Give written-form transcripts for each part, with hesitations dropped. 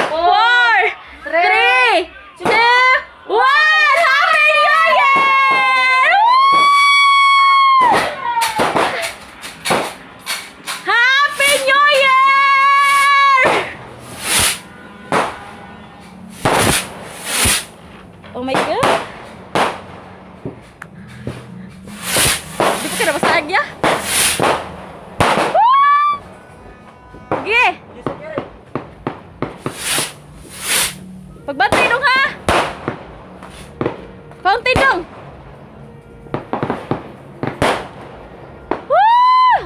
4, 3, 2, 1! Happy New Year! Woo! Happy New Year! Oh my God! Di pa ka nabasag ya? Woo! Sige! Pagbantay dong ha! Fountain dong! Woo!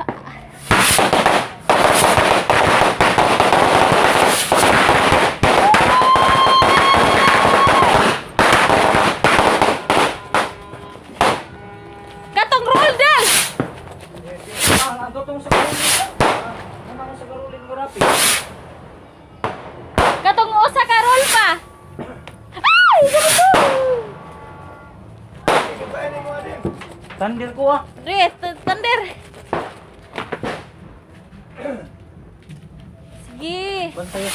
Katong roll del! Ah, ang totong sa karulin. Ah, ang sa karulin mo rapi. Katong usa ka roll pa! Ay! Ganito! Thunder ko ah. Dre, thunder! Sige! Bantay.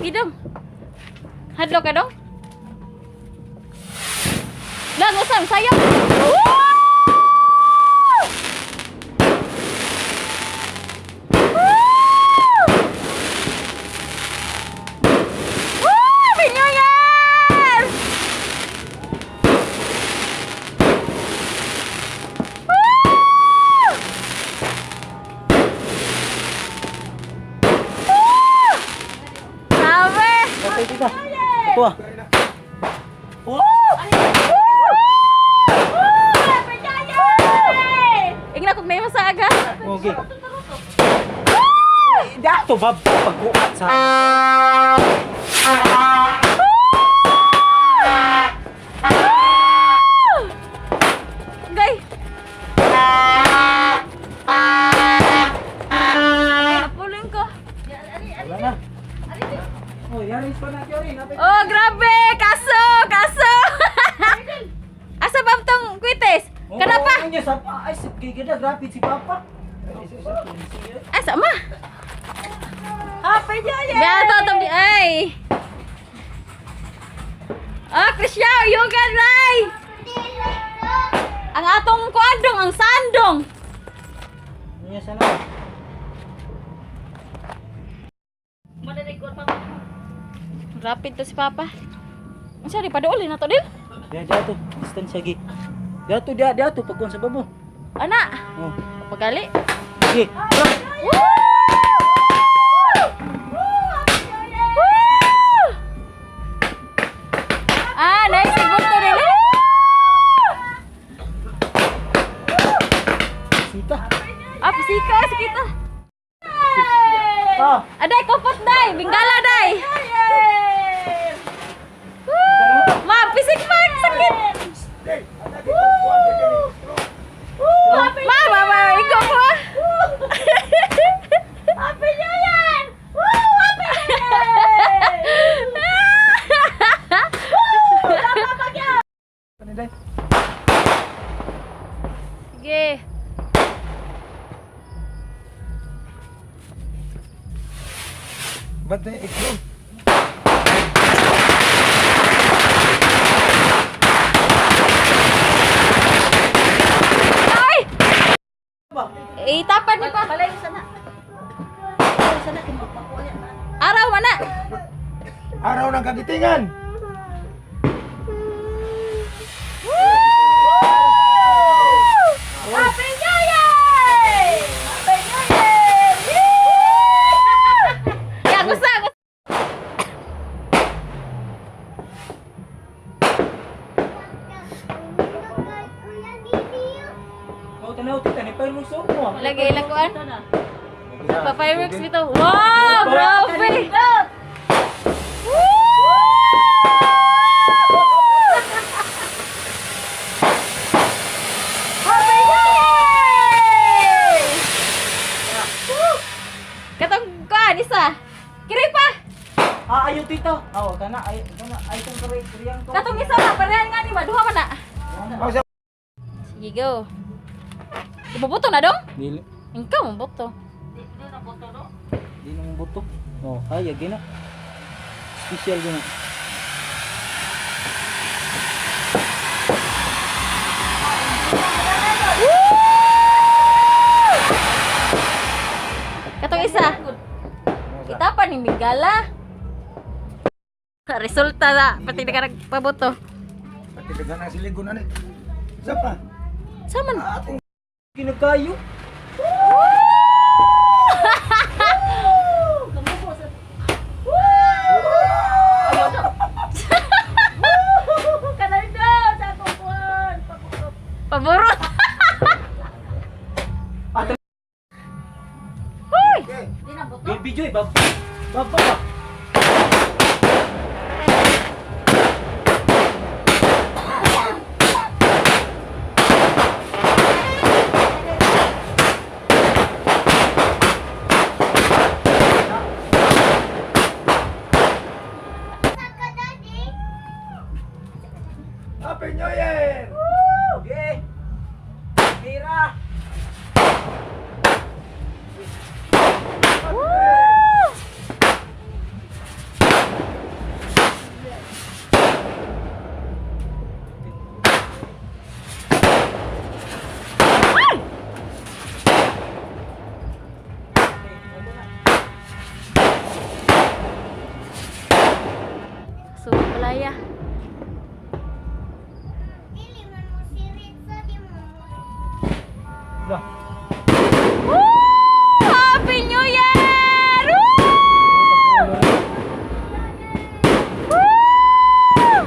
Idong. Hadlo ka dong? Lang usam sayang. Woo! Woo! Woo! Happy New Year! Woo! Woo! Grabe! Bantay tita. Ito ah. Oh! Ingna kog na sa aga. Okay. Dato bab pagkuat sa. Gay. Napulin ko. Wala na. Oh, yari pa na yari. Napit. Oh, grabe! Kaso! Kaso! Asa ba tong kwites? Kana pa? Oh, niya sa ay si gigida rapid si papa. Asa ma? Happy New Year! Beato tong di ay. Ah, Krisya, yoga ray. Ang atong kuadong, ang sandong. Niya sana. Rapid to si Papa. Unsa di paduol na to dil? Dia dia tu distance lagi. Dia tu dia dia tu pagkuan sa babo. Ana, Oh. pagali. Sige. Woo! Woo! Ah, nice ibot to dil. Sita. Ah, pasika kita. Ah. Aday, kupot day, bingala day. Woo! Ma, pisik ma, sakit. Ma, ma, ma, ikaw ko. Ah. Happy New Year! Woo! Happy New Year! Paniday. Sige. Bantay iklo. Ay! Itapan ni pa. Balay sana. Balay sana kay makuha niya. Araw man na. Araw ng kagitingan. Happy New Year! Happy New Year! Ya, gusto, gusto. Oh, tanaw tita ni fireworks ko. Lagi lakuan. Pa fireworks bitaw. Wow, grabe. Happy New Year! Katong kuan isa. Kiri pa. Ah, ayo tita. Aw, kana ay kana ay tong kare kriyang to. Katong isa ba parehan nga ni ba duha man na. Oh, sa Sige go. Ibubuto na dong? Dili. Ikaw mo buto. Di nang buto. Oh, kaya gina. Special gina. Katong isa. Kita pa ni Migala. Resulta na, pati na ka nagpabuto. Pati daghan ang siligon ani. Sa pa. Saman? Atong Kinakayo. Kanaldo sa akong kuwan. Paburot. Ate. Hoy! Okay. Baby Joy, bab. Baba ba? Saan ka, Daddy? Happy New Year! Okay. Mira. So, palaya. Dili man mo sirit sa di mo. Lah. Woo! Happy New Year! Woo! Woo!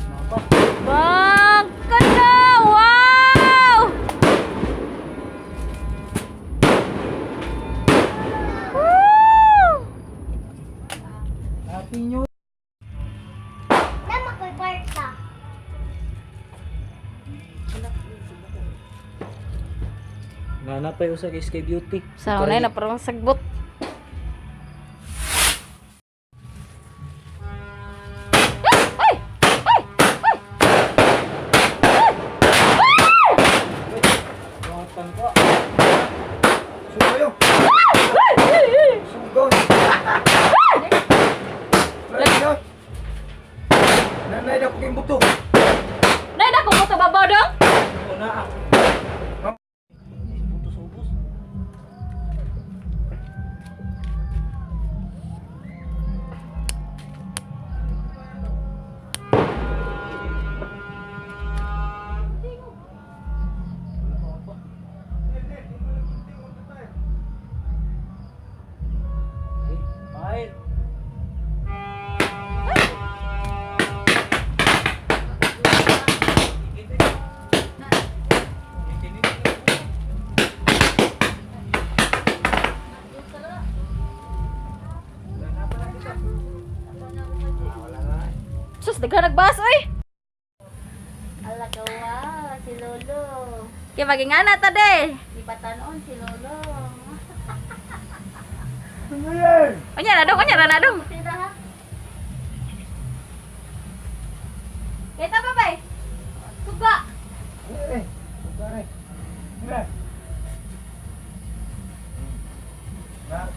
Napa. Bang! Ganda! Wow! Woo! Happy New Nama ko'y kwarta. Nana pa usa kay Sky Beauty. Sa unay na parang sagbot. Ay! Ay! Ay! Watan ko. Sugayo. Sugaw. Nanay na. Nanay na kong buto. Nay na kung buto babaw dong. Una ah. Buto sa ubos. Ay. Sus, daghan nagbas oy. Ala ka, wow, si Lolo. Kay magingana ta de. Di ba tanon si Lolo? New Year! Unya na dong, unya na na dong. Tira ha? Kita pa bay. Suga. Eh, pare. Mira. Na.